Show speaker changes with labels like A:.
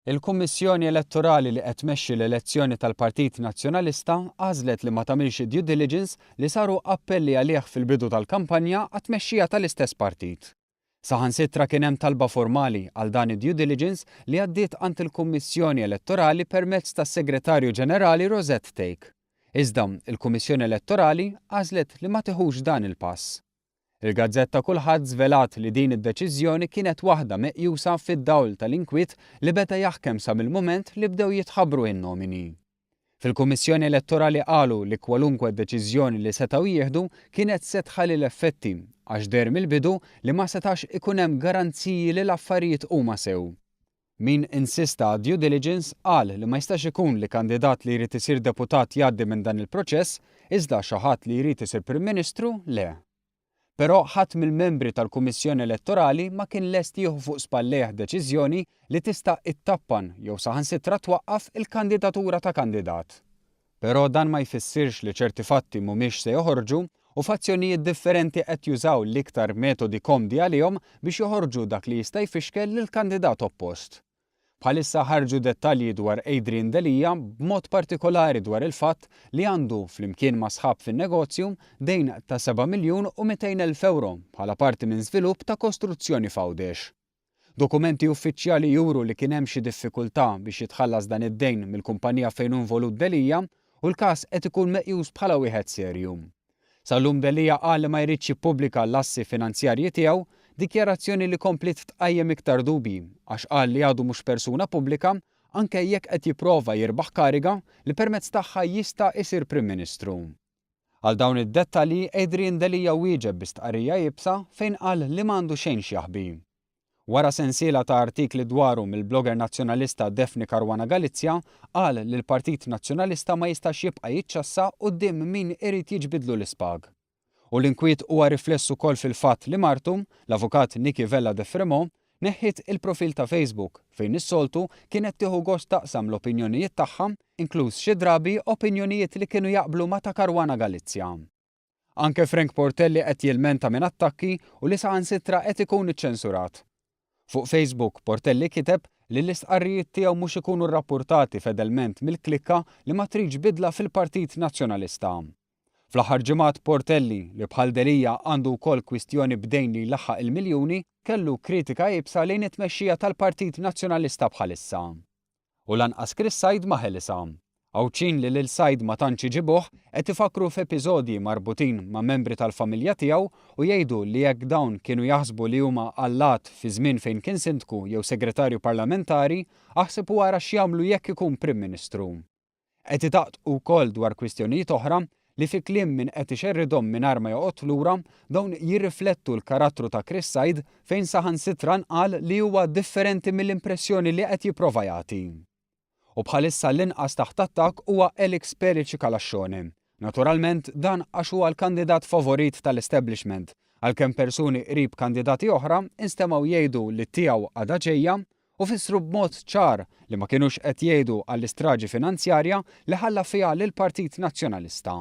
A: Il-Kummissjoni Elettorali li qed tmexxi l-elezzjoni tal-Partit Nazzjonalista għażlet li ma tagħmilx id-due diligence li saru appelli għalih fil-bidu tal-kampanja għat-tmexxija tal-istess partit. Saħansitra kien hemm talba formali għal dan id-due diligence li għaddiet għand il-Kummissjoni Elettorali permezz tas-Segretarju Ġenerali Rosette Thake. Iżda, il-Kummissjoni Elettorali għażlet li ma tiħux dan il-pass. Il-gazzetta Kullħadd żvelat li din id-deċiżjoni kienet waħda meqjusa fid-dawl tal-inkwiet li beda jaħkem sa mill-mument li bdew jitħabbru in-nomini. Fil-Kummissjoni Elettorali qalu li kwalunkwe deċiżjoni li setgħu jieħdu kienet se tħalli l-effetti għax deher mill-bidu li ma setax ikun hemm garanziji li l-affarijiet huma sew. Min insista għad-due diligence qal li ma jistax ikun li kandidat li jrid isir deputat jgħaddi minn dan il-proċess iżda xi ħadd li jrid isir Prim Ministru le. Però ħadd mill-membri tal-Kummissjoni Elettorali ma kien lest jieħu fuq spallejh deċiżjoni li tista' ittappan jew saħansitra twaqqaf il-kandidatura ta' kandidat. Però dan ma jfissirx li ċerti fatti mhumiex se joħorġu u fazzjonijiet differenti qed jużaw l-iktar metodi komdi għalihom biex joħorġu dak li jista' jfixkel lill-kandidat oppost. Bħalissa ħarġu dettalji dwar Adrian Delia b'mod partikolari dwar il-fatt li għandu, flimkien ma' sħab fin-negozju, dejn ta' seba' miljun u 200,000 ewro bħala parti minn żvilupp ta' kostruzzjoni f'Għawdex. Dokumenti uffiċjali juru li kien hemm xi diffikultà biex jitħallas dan id-dejn mill-kumpanija fejn hu involut Delia u l-każ qed ikun meqjus bħala wieħed serju. Sal-lum Delia qal li ma jridx jippubblika l-assi finanzjarji tiegħu, dikjarazzjoni li kompliet tqajjem iktar dubji għax qal li għadu mhux persuna pubblika anke jekk qed jipprova jirbaħ kariga li permezz tagħha jista' isir Prim Ministru. Għal dawn id-dettalji Adrian Delia wieġeb bi stqarrija iebsa fejn qal li m'għandu xejn x'jaħbi. Wara sensiela ta' artikli dwaru mill-blogger Nazzjonalista Daphne Caruana Galizia qal li l-Partit Nazzjonalista ma jistax jibqa' jiċċassa quddiem min irid jiġbidlu l-ispag. U l-inkwiet huwa rifless ukoll fil-fatt li martu, l-Avukat Nikki Vella de Fremaux, neħħiet il-profil ta' Facebook fejn is-soltu kienet tieħu gost taqsam l-opinjonijiet tagħha, inkluż xi drabi opinjonijiet li kienu jaqblu ma' ta' Caruana Galizia. Anke Frank Portelli qed jilmenta minn attakki u li saħansitra qed ikun iċċensurat. Fuq Facebook, Portelli kiteb li l-istqarrijiet tiegħu mhux ikunu rrappurtati fedelment mill-klikka li ma tridx bidla fil-Partit Nazzjonalista. Fl-aħħar ġimgħat Portelli, li bħal Delia għandu wkoll kwistjoni b'dejn li jlaħħaq il-miljuni, kellu kritika iebsa lejn it-tmexxija tal-Partit Nazzjonalista bħalissa. U lanqas Chris Said ma ħelisha. Għawdxin li lil Said ma tantx iġibuh qed ifakkru f'episodji marbutin ma' membri tal-familja tiegħu u jgħidu li jekk dawn kienu jaħsbu li huma allat fi żmien fejn kien Sindku jew Segretarju Parlamentari, aħseb u ara x'jagħmlu jekk ikun Prim Ministru. Qed itaqtqu wkoll dwar kwistjonijiet oħra li fi kliem min qed ixerridhom mingħajr ma joqgħod lura, dawn jirriflettu l-karattru ta' Chris Said fejn saħansitra nqal li huwa differenti mill-impressjoni li qed jipprova jagħti. U bħalissa l-inqas taħt attakk huwa Alex Perici Calascione. Naturalment dan għax huwa l-kandidat favorit tal-establishment, għalkemm persuni qrib kandidati oħra instemgħu jgħidu li tiegħu għadha ġejja u fissru b'mod ċar li ma kinux qed jgħidu għall-istraġi finanzjarja li ħalla fiha lill-Partit Nazzjonalista.